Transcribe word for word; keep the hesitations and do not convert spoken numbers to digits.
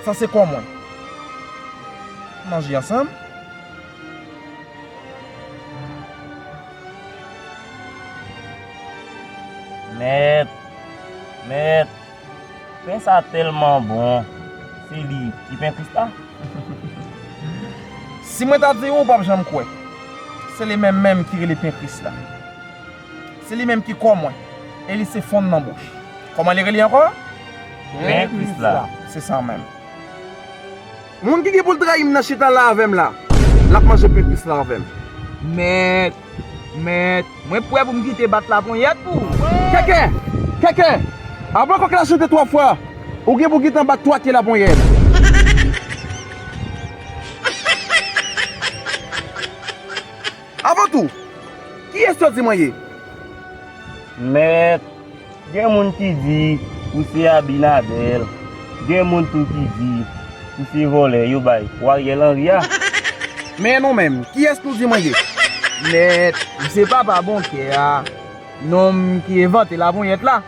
Sa se kò mwen. Manje ansanm. Mèt, mèt, pen sa tèlman bon. Se li ki pen Kris la? Si mwen ta di w, ou p ap janm kwè. Se li menm menm ki rele pen Kris la. Se li menm ki kò mwen. E li se fonn nan bouch. Kòman li rele ankò? Pen Kris la. Se sa menm. Moun ki gen pou l trayi m nan chita la avè m la, l ap manje pen Kris la avè m. Mèt, mèt, mwen prè pou m kite bat laponyèt pou ou. Kèkè! Kèkè! Avan kòk la chante twa fwa, ou gen pou gentan bat twa ke laponyèt. Avan tou, kiyès yo di mwen ye? Mèt, gen moun ki di ou se Abinadèl, gen moun tou ki di ou se vòlè yo bay pou Ariel Henry a. Men nou menm, kiyès nou di mwen ye? Mèt, m se papa bon kè a, nonm ki envante laponyèt la.